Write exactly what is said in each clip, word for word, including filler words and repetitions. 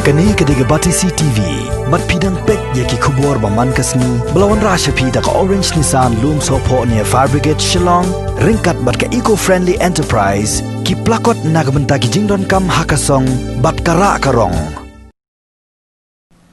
Kane ka dei ka Batesi T V. Bad phi dang peit ïa ki khubor ba man ka sngi ba la wanrah sha phi da ka Orange Nissan Lumsohphoh near Fire Brigade Shillong, ryngkat bad ka Eco Friendly Enterprise, ki plakot na ka bynta ki jingdonkam ha ka song bad ka rah ka rong.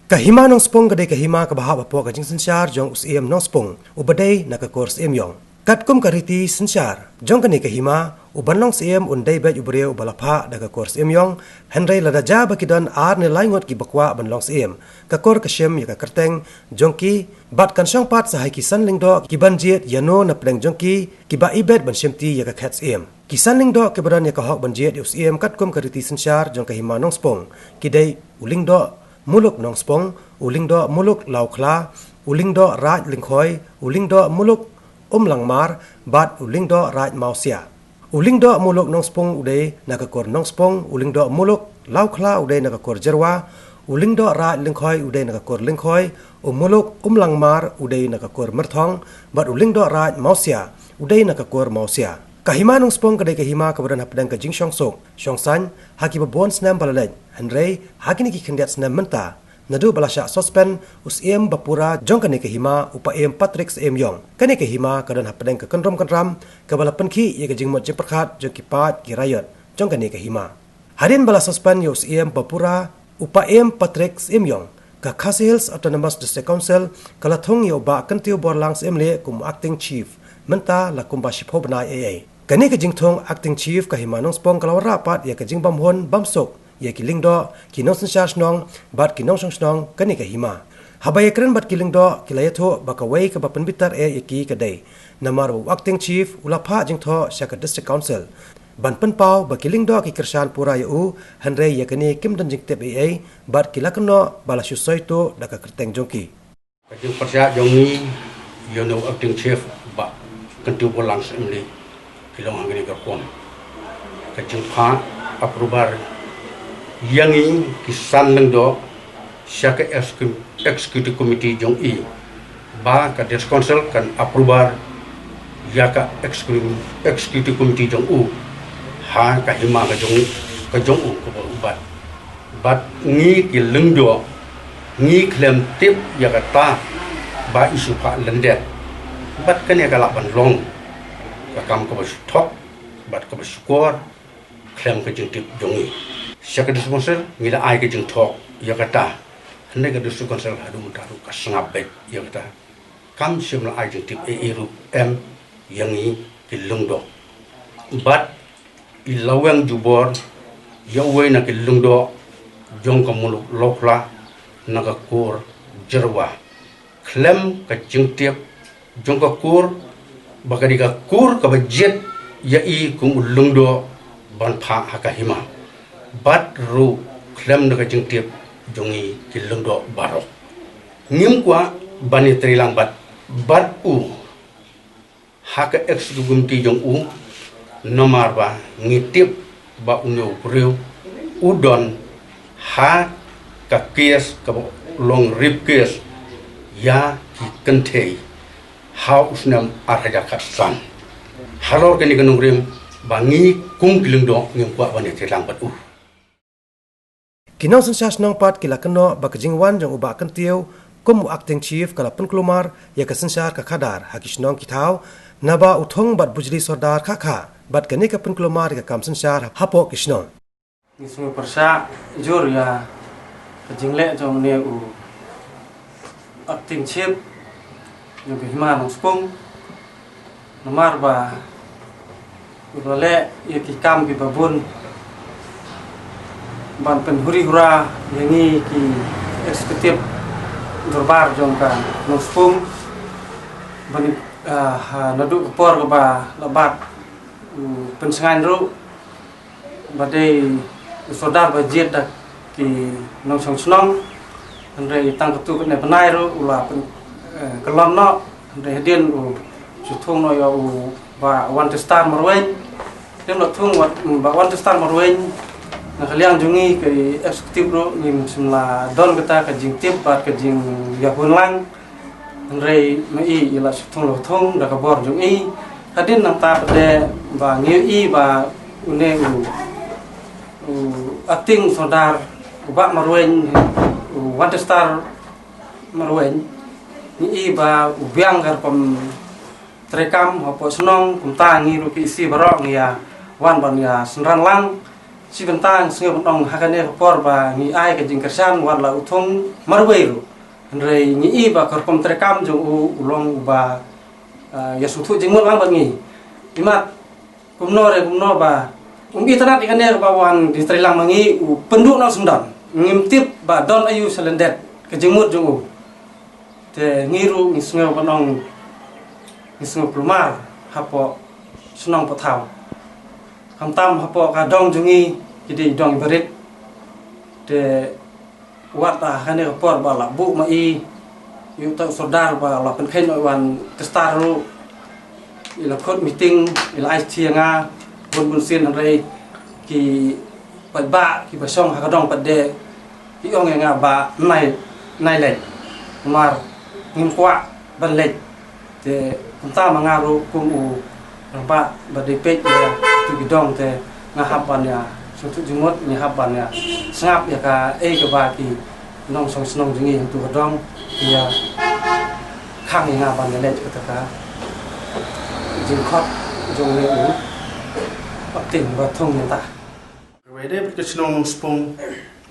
Ka Hima Nongspung ka dei ka hima kaba hap hapoh ka jingsynshar jong u Syiem Nongspung uba dei na ka kur Syiemiong. Katkum ka riti synshar jong kane ka hima, u ban long syiem un dei beit u briew uba la phah da ka kur Syiemiong, hynrei lada jia ba ki don ar ne lai ngut kiba kwah ban long syiem, ka kur ka shim ïa ka kyrteng jong ki bad kan shong pat sa ha ki san lyngdoh ki ban jied ïano na pdeng jong ki kiba ibit ban shimti ïa ka khet syiem. Ki san lyngdoh kiba don ïa ka hok ban jied ïa u syiem katkum ka riti synshar jong ka Hima Nongspung ki dei u Lyngdoh Muluk Nongspung, u Lyngdoh Muluk Lawkhla, u Lyngdoh Raid Lyngkhoi, u Lyngdoh Muluk Umlangmar bad u Lyngdoh Raid Mawsia. U Lyngdoh Muluk Nongspung u dei na ka kur Nongspung, u Lyngdoh Muluk Lawkhla u dei na ka kur Jyrwa, u Lyngdoh Raid Lyngkhoi u dei na ka kur Lyngkhoi, u Muluk Umlangmar u dei na ka kur Myrthong bad u Lyngdoh Raid Mawsia u dei na ka kur Mawsia. Ka Hima Nongspung ka dei ka hima kaba don hapdeng ka jingshongsuk shongsaiñ ha kiba bun snem ba la leit, hynrei ha kine ki khyndiat snem mynta, naduh ba la shah suspend u Syiem bapura jong kane ka hima, u Paiem Patrick Syiemiong, kane ka hima ka don hapdeng ka kynrum kynram kaba la pynkhih ïa ka jingmut jingpyrkhat jong ki paid ki raiot jong kane ka hima. Hadien ba la suspend ïa u Syiem bapura, u Paiem Patrick Syiemiong, ka Khasi Hills Autonomous District Council ka la thung ïa u Bah Kyntiew Borlang Syiemlieh kum u Acting Chief mynta la kumba shiphew bnai ei ei. Kane ka jingthung Acting Chief ka Hima Nongspung ka la wanrah pat ïa ka jingbymhun bymsuk ïa ki lyngdoh, ki nongsynshar shnong bad ki nongshong shnong kane ka hima. Haba ïakren bad ki lyngdoh, ki la ïathuh ba kawei kaba pynbitar eh ïa ki ka dei namar ba u Acting Chief u la phah jingthoh sha ka District Council ban pynpaw ba ki lyngdoh ki kyrshan pura ïa u, hynrei ïa kane kim don jingtip ei ei bad ki la kynnoh ba la shu soi tuh da ka kyrteng jong ki. Ka jingpyrshah jong ngi ïa u Acting Chief Bah Kyntiew Borlang Syiemlieh ki long hangne ka rukom. Ka jingphah approval ïa ngi ki san lyngdoh sha ka execu-, Executive Committee jong i, ba ka District Council kan approval ïa ka execu-, Executive Committee jong u ha ka hima ka jong, ka jong u kaba u bat. Bad ngi ki lyngdoh ngi khlem tip ïa kata ba i shu phah lyndet. Bad kane ka lah ban long ka kam kaba shu thok bad kaba shukor khlem ka jingtip jong ngi. Sha ka District Council ngi la ai ka jingthok ïa kata, hynrei ka District Council haduh mynta ruh ka sngap beit ïa kata. Kam shym la ai jingtip ei ei ruh em ïa ngi ki lyngdoh. Bad i la weng jubor ïa uwei na ki lyngdoh jong ka muluk Lawkhla na ka kur Jyrwa khlem ka jingtip jong ka kur, ba ka dei ka kur kaba jied ïa i kum u lyngdoh ban phah ha ka hima. Bad ruh khlem da ka jingtip jong ngi ki lyngdoh baroh. Ngim kwah ban ïatreilang bad, bad u ha ka Executive Committee jong u, namar ba ngi tip ba une u briew u don ha ka case kaba long rape case ïa ki kynthei ha u snem ar hajar khatsan. Halor kane ka nongrim ba ngi kum ki lyngdoh ngim kwah ban ïatreilang bad u. Ki nongsynshar shnong pat ki la kynnoh ba ka jingwan jong u Bah Kyntiew kum u Acting Chief ka la pynkulmar ïa ka synshar ka khadar ha ki shnong ki thaw, naba u thung bad bujli sordar kha kha, bad kane ka pynkulmar ïa ka kam synshar hapoh ki shnong. Ngi sngewpyrshah jur ïa ka jingleh jong une u Acting Chief jong ka Hima Nongspung, namar ba u la leh ïa ki kam kiba bun ban pynhuri hura ïa ngi ki executive dorbar jong ka Nongspung. Ban, ah, naduh ka por kaba la bat u Pynsngain ruh, ba dei u sordar ba jied da ki nongshong shnong. Hynrei tang katto katne bnai ruh u la pyn, eh, kyllon noh. Hynrei hadien u shu thung noh ïa u Bah Wantistar Marwein. Hadien u la thung Wan, Bah Wantistar Marwein, na ka liang jong ngi ka executive ruh ngim shym la don kata ka jingtip bad ka jingïahun lang. Hynrei ma i i la shu thung la thung da ka bor jong i. Hadien nangta pat de ba ngi ïohi ba une u, u acting sordar U Bah Marwein, u Wante Star Marwein, ngi i ba u biang ka rukom treikam hapoh shnong, kumta ngi ruh ki isi baroh ngi ïa wan ban ïa synran lang. Shi bynta ngi sngew ban ong ha kane ka por ba ngi ai ka jingkyrshan wat la u thung marwei ruh. Hynrei ngi i ba ka rukom treikam jong u u long uba, ah, ïa sngewthuh jingmut lang bad ngi. Imat kumno re kumno ba um itynnad ïa kane ba wan di trei lang ma ngi, u pynduh noh syndon. Ngim tip ba don aïu sha lyndet ka jingmut jong u. Te ngi ruh ngi sngew ban ong ngi sngew kulmar hapoh shnong pathaw. Khamtam hapoh ka dong jong ngi ki dei dong barit. Te wat la ha kane ka por ba la buh ma i, ïa uta u sordar ba la pynkheiñ noh wan Wante Star ruh. I la khot meeting, i la ai shithi ïa nga bun bun sien, hynrei ki paidbah kiba shong ha ka dong pat de ki ong ïa nga ba nai, nai leit. Namar ngim kwah ban leit. Te kumta ma nga ruh kum u rangbah ba dei peit ïa tu ki dong, te nga hap ban ïa sngewthuh jingmut, nga hap ban ïa sngap ïa kaei kaba ki nongshong shnong jong ngi hangtu ka dong ki ïa khang ïa nga ban ïa leit kata ka jingkhot jong une u Bah Ting ba thung mynta. Kawei de bad ka shnong Nongspung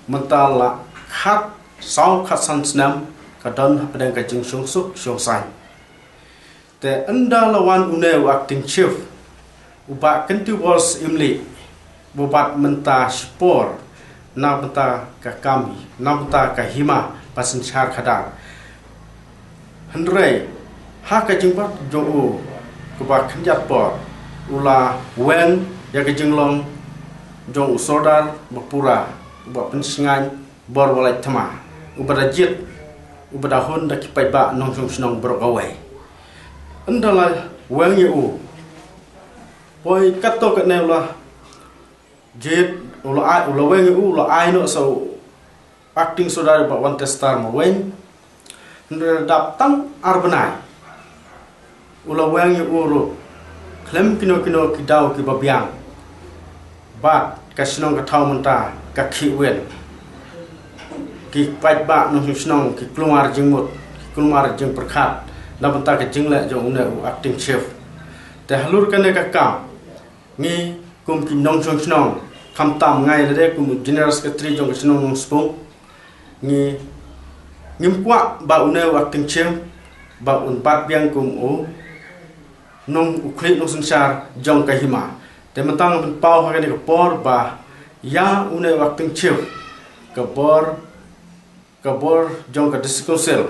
mynta la khat saw khat san snem ka don hapdeng ka jingsngewsuk sngewsaiñ. Te ynda la wan une u acting chief, u Bah Kyntiwor Syiemlieh, u bat mynta shipor na bynta ka kam, na bynta ka hima ba synshar khadar. Hynrei ha ka jingbat jong u kaba khyndiat por, u la weng ïa ka jinglong jong u sordar ba pura, uba pynshngaiñ bor ba lait thma, uba da jied, uba da hun da ki paidbah nongshong shnong baroh kawei. Ynda la weng ïa u, poi katto katne u la jied, u la ai, u la weng ïa u, u la ai noh sa u acting sordar Bah Wante Star Marwein. Hynrei dap tang ar bnai u la weng ïa u ruh khlem kino kino ki daw kiba biang. Bad ka shnong ka thaw mynta ka khih win. Ki paidbah nongshong shnong ki kulmar jingmut, ki kulmar jingpyrkhat na bynta ka jingleh jong une u acting chief. Te halor kane ka kam, ngi kum ki nongshong shnong, khamtam nga lade kum u general secretary jong ka shnong Nongspung, ngi ngim kwah ba une u acting chief ba un bat biang kum u nong, u khlieh nongsynshar jong ka hima. Te mynta nga pynpaw ha kane ka por ba ïa une u acting chief ka bor, ka bor jong ka District Council,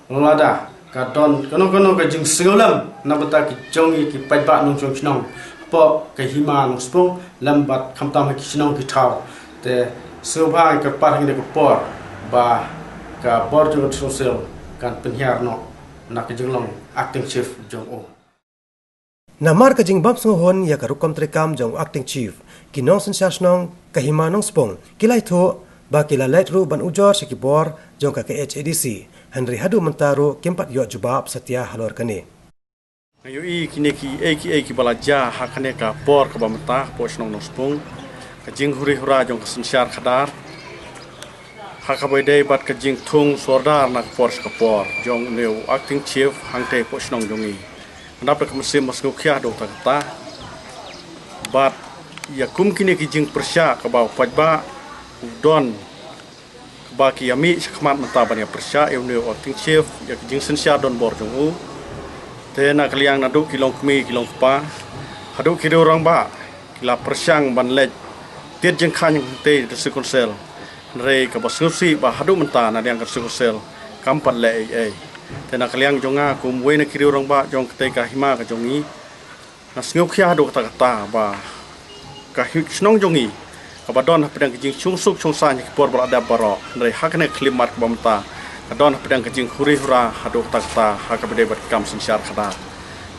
lada ka don kano kano ka jingsngewlem na bynta ki jong ngi ki paidbah nongshong shnong hapoh ka hima Nongspung lem bad khamtam ha ki shnong ki thaw, te sngewbha ngi kyrpad ha kane ka por ba ka bor jong ka District Council kan pynhiar noh na ka jinglong acting chief jong u. Namar ka jingbym sngewhun ïa ka rukom treikam jong u acting chief, ki nongsynshar shnong ka hima Nongspung ki la ïathuh ba ki la leit ruh ban ujor sha ki bor jong ka K H A D C, hynrei haduh mynta ruh kim pat ïoh jubab satia halor kane. Nga ïohi kine kiei kiei kiba la jia ha kane ka por kaba mynta hapoh shnong Nongspung, ka jinghuri hura jong ka synshar khadar, ha kaba ïadei bad ka jingthung sordar na ka por sha ka por jong une u acting chief hangtei hapoh shnong jong ngi. Nga dap da ka mynsiem ba sngewkhia haduh katta katta. Bad ïa kum kine ki jingpyrshah kaba u paidbah u don, kaba ki ïa mih shakhmat mynta ban ïa pyrshah ïa une u acting chief ïa ki jingsynshar donbor jong u. Te na ka liang naduh ki longkmie ki longkpa haduh ki rangbah ki la pyrshang ban leit tied jingkhang hangtei District Council. Hynrei kaba sngewsih ba haduh mynta na liang ka District Council kam pat leh ei ei. Te na ka liang jong nga kum uwei na ki rangbah jong katei ka hima ka jong ngi, nga sngewkhia haduh katta katta ba ka hi-, shnong jong ngi kaba don hapdeng ka jingsngewsuk sngewsaiñ ha ki por ba la dep baroh, hynrei ha kane ka khyllipmat kaba mynta ka don hapdeng ka jinghuri hura haduh katta katta ha kaba ïadei bad ka kam synshar khadar.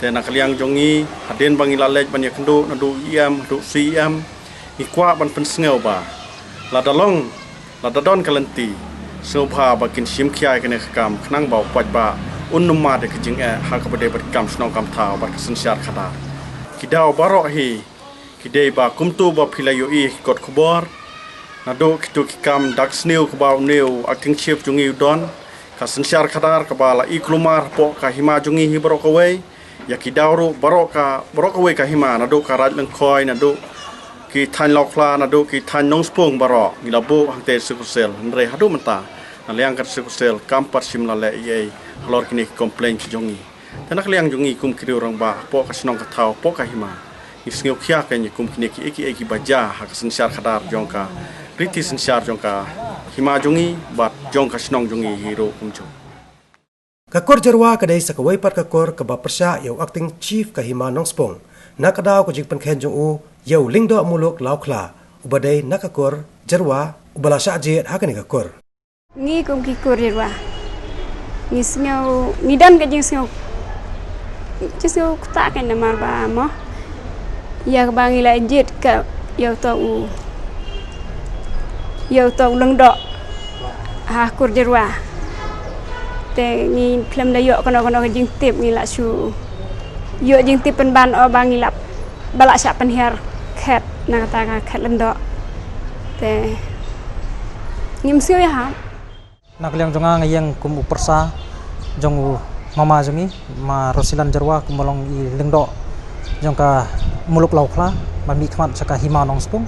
Te na ka liang jong ngi, hadien ba ngi la leit ban ïakynduh naduh u E M haduh u C E M, ngi kwah ban pynsngew ba lada long, lada don ka lynti, sngewbha ba kin shim khia ïa kane ka kam khnang ba u paidbah un nym mad ïa ka jingeh ha kaba ïadei bad ka kam shnong kam thaw bad ka synshar khadar. Ki daw baroh hi ki dei ba kumta ba phi la ïohi ha ki kot khubor, Naduh kito ki kam dak sniew kaba une u acting chief jong ngi u don, ka synshar khadar kaba la i kulmar hapoh ka hima jong ngi hi baroh kawei, ïa ki daw ruh baroh ka baroh kawei ka hima, naduh ka Raid Lyngkhoi, naduh ki thaiñ Lawkhla, naduh ki thaiñ Nongspung baroh ngi la buh hangtei District Council, hynrei haduh mynta na liang ka District Council kam pat shym la leh ei ei halor kine ki complaint ki jong ngi. Te na ka liang jong ngi kum ki riew rangbah hapoh ka shnong ka thaw hapoh ka hima, ngi sngew khia kein ïa kum kine kiei kiei kiba jia ha ka synshar khadar jong ka riti synshar jong ka hima jong ngi bad jong ka shnong jong ngi hi ruh kumjuh. Ka kur Jyrwa ka dei sa kawei pat ka kur kaba pyrshah ïa u acting chief ka hima Nongspung, na ka daw ka jingpynkhein jong u ïa u Lyngdoh Muluk Lawkhla uba dei na ka kur Jyrwa uba la shah jied ha kane ka kur. Ngi kum ki kur Jyrwa, ngi sngew, ngi don ka jingsngew, jingsngew ktah kein namar ba mo ïa kaba ngi la jied ka ïa uto u, ïa uto u Lyngdoh ha kur Jyrwa. Te ngi khlem da ïoh kano kano ka jingtip, ngi la shu ïoh jingtip pynban o ba ngi la, ba la shah pynhiar khet na kata ka khet Lyngdoh. Te ngim sngew ïahap. Na ka liang jong nga, nga ïeng kum u pyrsa jong u mama jong ngi, Ma Rosilan Jyrwa, kumba long i Lyngdoh jong ka Muluk Lawkhla ba mihkhmat sha ka hima Nongspung.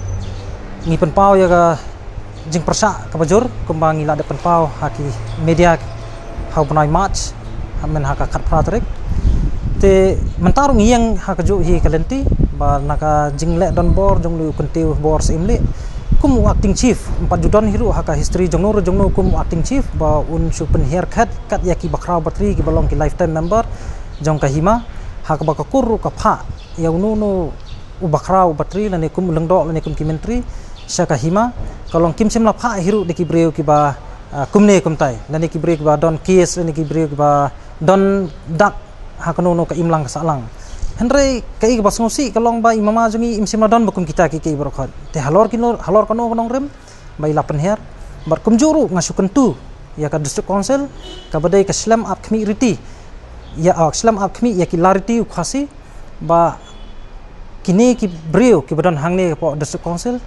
Ngi pynpaw ïa ka jingpyrshah kaba jur kumba ngi la dep pynpaw ha ki media ha u bnai March, ha men ha ka khatphra tarik. Te mynta ruh ngi ïeng ha kajuh hi ka lynti ba na ka jingleh donbor jong u Kyntiew Bor Syiemlieh kum u acting chief, ym pat ju don hi ruh ha ka history jong no re jong no kum u acting chief ba un shu pynhiar khet kat ïa ki bakhraw batri kiba long ki lifetime member jong ka hima, ha kaba ka kur ruh ka phah ïa uno uno u bakhraw batri lane kum u Lyngdoh lane kum ki myntri sha ka hima, ka long kim shym la phah hi ruh da ki briew kiba, ah, kumne kumtai lane ki briew kiba don case lane ki briew kiba don dak ha kano kano ka imlang ka sahlang. Hynrei kaei kaba sngewsih ka long ba i mama jong ngi im shym la don ba kum kita kiei kiei baroh khoit. Te halor kino, halor kano ka nongrim ba i la pynhiar. Bad kumjuh ruh nga shu kyntu ïa ka District Council kaba dei ka shlem ap khmih riti, ïa, ah, shlem ap khmih ïa ki la riti u Khasi, ba kine ki briew kiba don hangne hapoh District Council,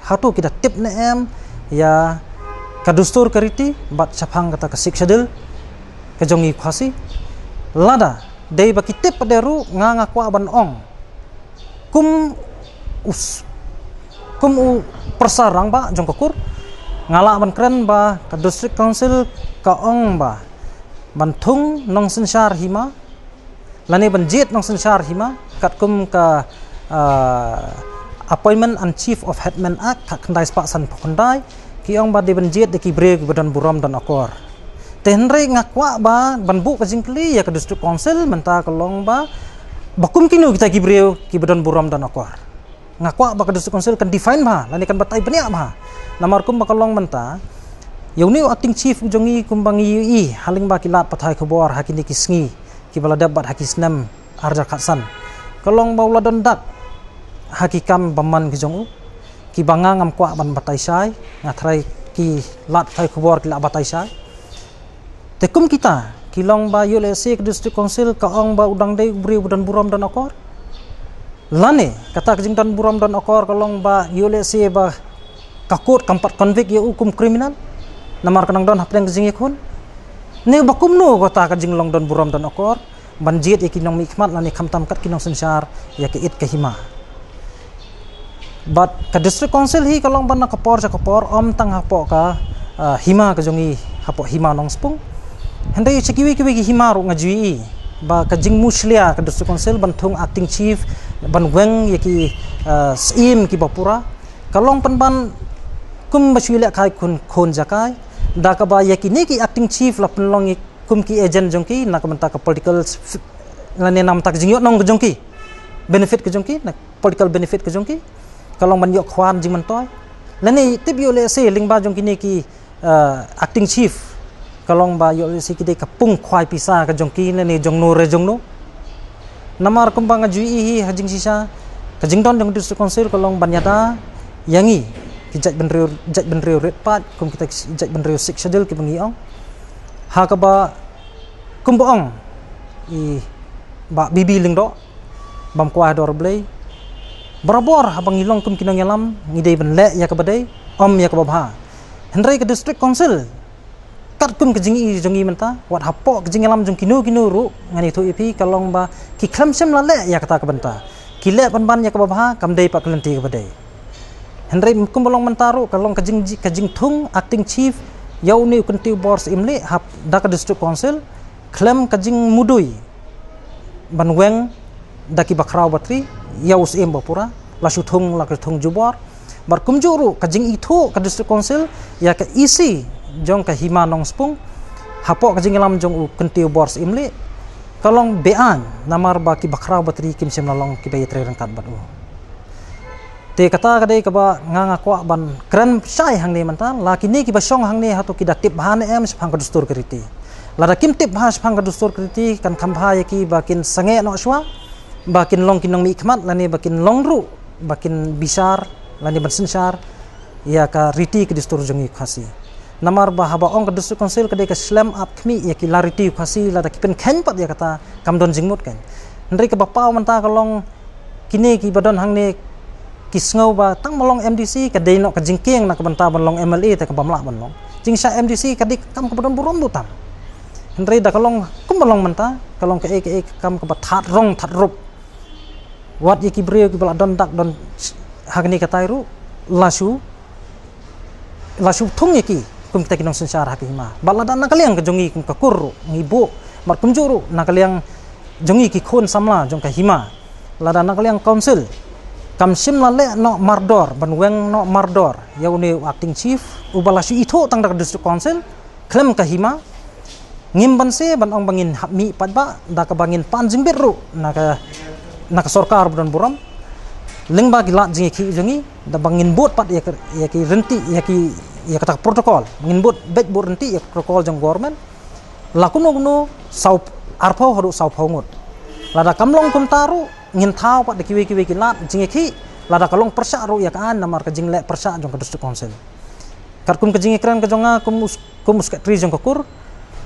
hato ki da tip ne em ïa ka dustur ka riti bad shaphang kata ka Sixth Schedule ka jong ngi Khasi? Lada dei ba ki tip pat de ruh, nga, nga kwah ban ong kum u s-, kum u pyrsa rangbah jong ka kur, nga lah ban kren ba ka District Council ka ong ba ban thung nongsynshar hima lane ban jied nongsynshar hima katkum ka, ah, Appointment and Chief of Headman Act khatkhyndai spah sanphew khyndai, ki ong ba dei ban jied da ki briew kiba don burom don akor. Te hynrei nga kwah ba ban buh ka jingkylli ïa ka District Council mynta ka long ba, ba kum kino kita ki briew kiba don burom don akor. Nga kwah ba ka District Council kan define bha lane kan batai bniah bha. Namar kumba ka long mynta, ïa une u acting chief u jong ngi kumba ngi ïohi ha lyngba ki lad pathai khubor ha kine ki sngi kiba la dep bad ha ki snem ar hajar khatsan, ka long ba u la don dak ha ki kam bymman ki jong u, kiba nga ngam kwah ban batai shai, nga tharai ki lad pathai khubor ki la batai shai. Te kum kita ki long ba ïoh lehse ka District Council ka ong ba u dang dei u briew ba don burom don akor, lane kata ka jingdon burom don akor ka long ba ïoh lehse ba ka court kam pat convict ïa u kum criminal namar ka nang don hapdeng ka jingïakhun, ne ba kumno kata ka jinglong don burom don akor ban jied ïa ki nongmihkhmat lane khamtam kat ki nongsynshar ïa ka it ka hima. Bad ka District Council hi ka long ba na ka por sha ka por, ym tang hapoh ka, ah, hima ka jong ngi, hapoh hima Nongspung, hynrei sha kiwei kiwei ki hima ruh nga ju ïohi ba ka jingmushlia ka District Council ban thung acting chief, ban weng ïa ki, ah, syiem kiba pura, ka long pynban kumba shu ïalehkai khun, khun jakai, da kaba ïa kine ki acting chief la pynlong ïa kum ki agent jong ki na ka bynta ka political f-, lane na ka bynta ka jingïohnong ka jong ki, benefit ka jong ki, na political benefit ka jong ki, ka long ban ïoh khwan jingmyntoi. Lane tip ïoh lehse lyngba jong kine ki, eh, acting chief, ka long ba ïoh lehse ki dei ka pung khwai pisa ka jong ki lane jong no re jong no. Namar kumba nga ju ïohi hi ha jingshisha, ka jingdon jong ka District Council ka long ban ïada ïa ngi ki jaitbynriew, jaitbynriew rit paid, kum kita ki jaitbynriew Sixth Schedule kiba ngi ong. Ha kaba kumba ong i Bah B B Lyngdoh, bam kwah ha dor Blei. Barabor haba ngi long kum ki nongïalam ngi dei ban leh ïa kaba dei, Ym ïa kaba bha. Hynrei ka District Council, katkum ka jingïohi jong ngi mynta, wat hapoh ka jingïalam jong kino kino ruh, ngan ïathuh ïa phi ka long ba ki khlem shym la leh ïa kata ka bynta. Ki leh pynban ïa kaba bha, kam dei pat ka lynti kaba dei. Hynrei kumba long mynta ruh, ka long ka jing, ka jingthung acting chief, ïa une u kyntiew bor Syiemlieh, hap da ka District Council, khlem ka jingmudui ban weng da ki bakhraw batri, ïa u Syiem ba pura, la shu thung, la ka thung jubor. Bad kumjuh ruh ka jingithuh ka District Council ïa ka E C jong ka Hima Nongspung hapoh ka jingïalam jong u kyntiew bor Syiemlieh, ka long beaiñ, namar ba ki bakhraw batri kim shym la long kiba ïatrei ryngkat bad u. Te kata ka dei kaba nga, nga kwah ban kren shai hangne mynta, la kine kiba shong hangne hato ki da tip bha ne em shaphang ka dustur ka riti. Lada kim tip bha shaphang ka dustur ka riti, kan kham bha ïa ki ba kin sangeh noh shuwa, ba kin long ki nongmihkhmat, lane ba kin long ruh ba kin bishar, lane ban synshar ïa ka riti ka dustur jong ngi u Khasi. Namar ba haba ong ka District Council ka dei ka shlem ap khmih ïa ki la riti u Khasi, lada ki pynkheiñ pat ïa kata, kam don jingmut kan. Hynrei kaba paw mynta ka long, kine kiba don hangne ki sngew ba tang ba long M D C ka dei noh ka jingkieng na ka bynta ban long M L A, te kaba mlak ban long. Jingshah M D C ka dei ka kam kaba don burom duh tam. Hynrei da ka long kumba long mynta, ka long kaei kaei ka kam kaba that rong that rup. Wat ïa ki briew kiba la don dak don ha kane ka tai ruh, la shu, la shu thung ïa ki kum kita ki nongsynshar ha ka Hima. Bad lada na ka liang ka jong ngi kum ka kur ruh ngi buh, bad kumjuh ruh na ka liang jong ngi ki khun samla jong ka Hima, lada na ka liang council kam shym la leh noh mardor, ban weng noh mardor ïa une u acting chief uba la shu ithuh tang da ka District Council khlem ka Hima, ngim banse ban ong ba ngin hap mih pat ba da kaba ngin pan jingbit ruh na ka, na ka sorkar ba don burom, lyngba ki lad jingïakhih jong ngi, da ba ngin bud pat ïa ki, ïa ki rynti, ïa ki, ïa kata ka protocol, ngin bud, beit bud rynti ïa ka protocol jong government. La kumno kumno, saw, arphew haduh sawphew ngut. Lada kam long kumta ruh, ngin thaw pat da kiwei kiwei ki lad jingïakhih, lada ka long pyrshah ruh ïa ka aiñ namar ka jingleh pyrshah jong ka District Council. Katkum ka jingïakren ka jong nga kum u s-, kum u secretary jong ka kur,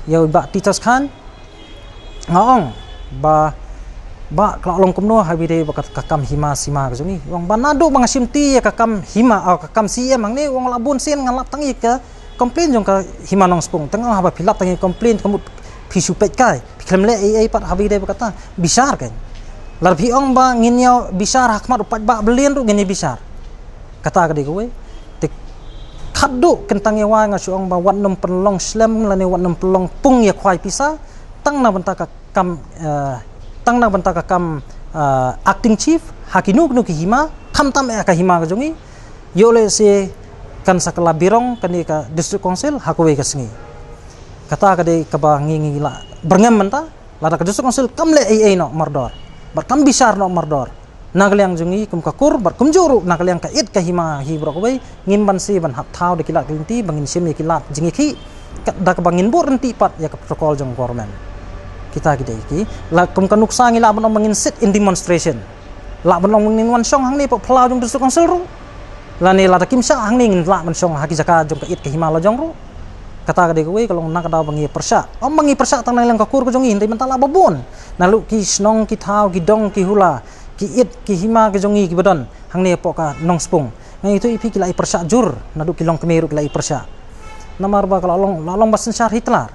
ïa u Bah Titus Khan, nga ong ba, ba ka la long kumno ha ba ïadei bad ka, ka kam Hima Sima ka jong ngi. Ong ba naduh ba nga shim ti ïa ka kam Hima, ah, ka kam C M hangne, ong la bun sien nga lap tang ïa ka complain jong ka Hima Nongspung. Tang ong haba phi lap tang ïa ka complain, ka mut phi shu peit kai, phi khlem leh ei ei pat ha ba ïadei bad kata, bishar kan. Lada phi ong ba ngin ïa bishar ha khmat u paidbah Blei ruh ngin ïa bishar. Kata ka dei kawei. Te khadduh kyntang ïa wai nga shu ong ba wat nym pynlong slem lane wat nym pynlong pung ïa khwai pisa tang na bynta ka kam, eh, tang na bynta ka kam, eh, acting chief ha kino kino ki hima, khamtam eh ka hima ka jong ngi. Ïoh lehse kan sa kylla birong kane ka District Council ha kawei ka sngi. Kata ka dei kaba ngi, ngi la byrngem mynta. Lada ka District Council kam leh ei ei noh mardor, bad kam bishar noh mardor na ka liang jong ngi kum ka kur, bad kumjuh ruh na ka liang ka it ka hima hi baroh kawei, ngim banse ban hap thaw da ki lad ki lynti ba ngin shim ïa ki lad jingïakhih, ka, da kaba ngin bud ryntih pat ïa ka protocol jong government. Kita ki dei ki, la kum ka nuksa ngi lah ban ong ba ngin sit in demonstration. Lah ban ong ngin wan shong hangne pat phyllaw jong District Council ruh. Lane lada kim shah hangne ngin lah ban shong ha ki jaka jong ka it ka hima la jong ruh. Kata ka dei kawei ka long na ka daw ba ngi pyrshah. Ym ba ngi pyrshah tang na liang ka kur ka jong ngi, hynrei mynta lah ba bun. Naduh ki shnong, ki thaw, ki dong, ki hula, ki it, ki hima ka jong ngi kiba don hangne hapoh ka Nongspung, nga ïathuh ïa phi ki la ïa pyrshah jur, naduh ki longkmie ruh ki la ïa pyrshah. Namar ba ka la long, la long ba synshar Hitler.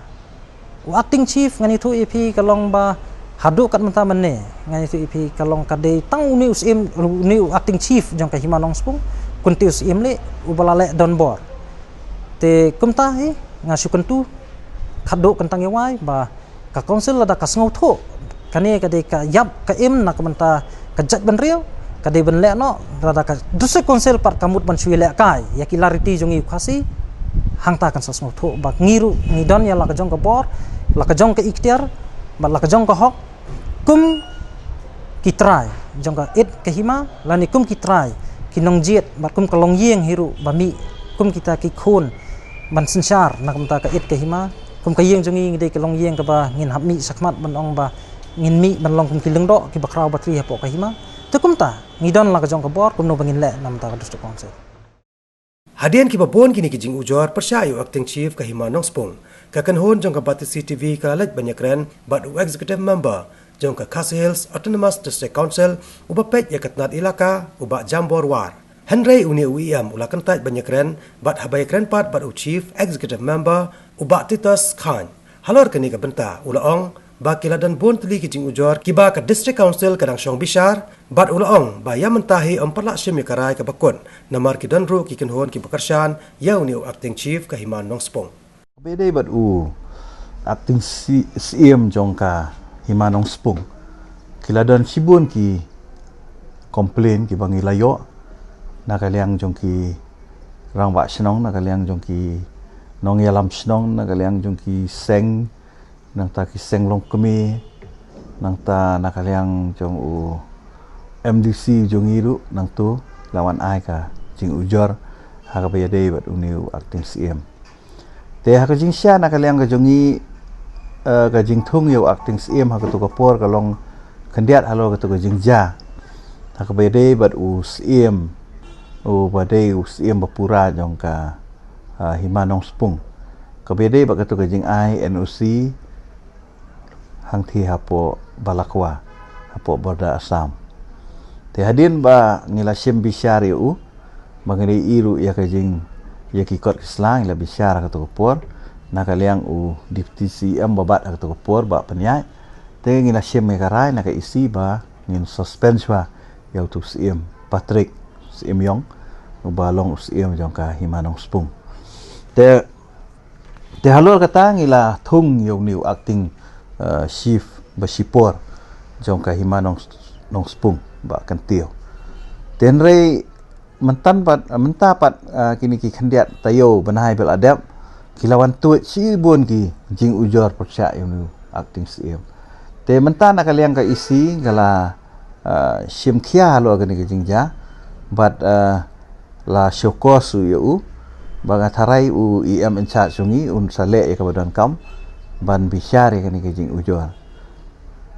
U acting chief ngan ïathuh ïa phi ka long ba haduh kat mynta mynne, ngan ïathuh ïa phi ka long ka dei tang une u Syiem, une u acting chief jong ka hima Nongspung, Khyntew Syiemlieh, uba la leh donbor. Te kumta hi nga shu kyntu khadduh kyntang ïa wai ba ka council lada ka sngewthuh kane ka dei ka ïap ka im na ka bynta ka jaitbynriew, ka dei ban leh noh, lada ka District Council pat ka mut ban shu ïalehkai ïa ki lariti jong ngi u Khasi, hangta kan sa sngewthuh ba ngi ruh ngi don ïa la ka jong ka bor, la ka jong ka iktiar, bad la ka jong ka hok, kum ki trai jong ka it ka hima, lane kum ki trai ki nongjied, bad kum ka longïing hi ruh ba mih, kum kita ki khun ban synshar na ka bynta ka it ka hima. Kum ka ïing jong ngi ngi dei ka longïing kaba ngin hap mih shakhmat ban ong ba ngin mih ban long kum ki lyngdoh kiba khraw ba tli hapoh ka hima. Te kumta ngi don la ka jong ka bor kumno ba ngin leh na ka bynta ka District Council. Hadien kiba bun kine ki jingujor pyrshah ïa u acting chief ka hima Nongspung, ka kynhun jong ka Batesi T V ka la leit ban ïakren bad u executive member jong ka Khasi Hills Autonomous District Council uba peit ïa ka tnat ilaka, u Bah Jambor War. Hynrei une u E M u la kyntait ban ïakren bad haba ïakren pat bad u Chief Executive Member u Bah Titus Chyne halor kane ka bynta u la ong ba ki la don bun tylli ki jingujor kiba ka District Council ka dang shong bishar bad u la ong ba ïa mynta hi ym pat lah shim ïa ka rai kaba kut namar ki don ruh ki kynhun kiba kyrshan ïa une u Acting Chief ka Hima Nongspung. Kaba ïadei bad u Acting C-, C M jong ka Hima Nongspung, ki la don shibun ki complain kiba ngi la ïoh na ka liang jong ki rangbah shnong, na ka liang jong ki nongïalam shnong, na ka liang jong ki seng, nangta ki seng longkmie, nangta na ka liang jong u M D C jong ngi ruh nangtu la wan ai ka jingujor ha kaba ïadei bad une u Acting C M. Te ha ka jingshisha na ka liang ka jong ngi, eh, ka jingthung ïa u Acting C M ha katu ka por ka long khyndiat halor katu ka jingjia ha kaba ïadei bad u C M, uba dei u C M ba pura jong ka, ah, Hima Nongspung, kaba ïadei bad katu ka jingai N O C hangthie hapoh Balakwa, hapoh border Assam. Te hadien ba ngi la shim bishar ïa u, ba ngi la ïohi ruh ïa ka jing, ïa ki kot ki sla, ngi la bishar ha katu ka por na ka liang u Deputy C M ba bat ha katu ka por, Bah Pynïaid. Te ngi la shim ïa ka rai na ka E C ba ngin suspend shuwa ïa utu C M Patrick, C M Iong, uba long u C M jong ka Hima Nongspung. Te Te halor kata ngi la thung ïa une u Acting, eh, Chief ba shipor jong ka Hima Nong, Nongspung, Bah Kyntiew. Te hynrei mynta pat, mynta pat, eh, kine ki khyndiat taïew bnai ba la dep ki la wan tuid shibun ki jingujor pyrshah ïa une u Acting C M. Te mynta na ka liang ka E C ka la, eh, shim khia halor kane ka jingjia bad, eh, la show cause ïa u, ba nga tharai u E M in charge jong ngi un sa leh ïa kaba donkam ban bishar ïa kane ka jingujor.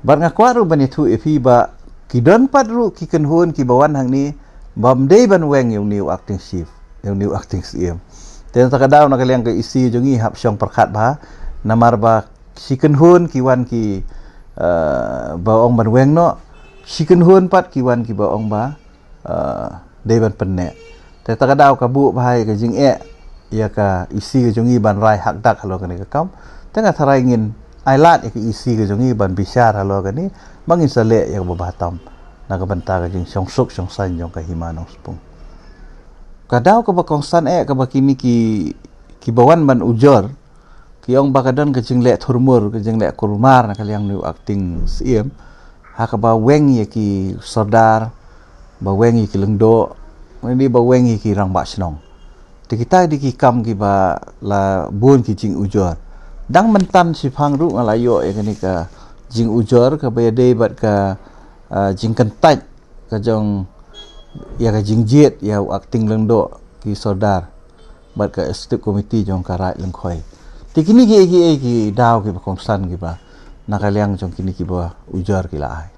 Bad nga kwah ruh ban ïathuh ïa phi ba ki don pat ruh ki kynhun kiba wan hangne bym dei ban weng ïa une u Acting Chief, ïa une u Acting C M. Te na kata ka daw na ka liang ka E C jong ngi hap shong pyrkhat bha, namar ba shi kynhun ki wan ki, eh, ba ong ban weng noh, shi kynhun pat ki wan kiba ong ba, eh, dei ban pynneh. Te na kata ka daw ka buh bha ïa ka jingeh ïa ka E C ka jong ngi ban rai hakdak halor kane ka kam. Te nga tharai ngin ailad ïa ka E C ka jong ngi ban bishar halor kane, ba ngin sa leh ïa kaba bha tam na ka bynta ka jingshong suk shong saiñ jong ka Hima Nongspung. Ka daw kaba kongsan eh kaba kine ki, kiba wan ban ujor ki ong ba ka don ka jingleh thurmur, ka jingleh kulmar na ka liang une u Acting C M ha kaba weng ïa ki sordar, ba weng ïa ki lyngdoh, ne ba weng ïa ki rangbah shnong. Te kita dei ki kam kiba la bun ki jingujor. Dang mynta shiphang ruh nga la ïoh ïa kane ka jingujor kaba ïadei bad ka, ah, jingkyntait ka jong ïa ka jingjied ïa u Acting Lyngdoh, ki sordar bad ka Executive Committee jong ka Raid Lyngkhoi. Te kine kiei kiei ki daw kiba kongsan kiba na ka liang jong kine kiba ujor ki la ai.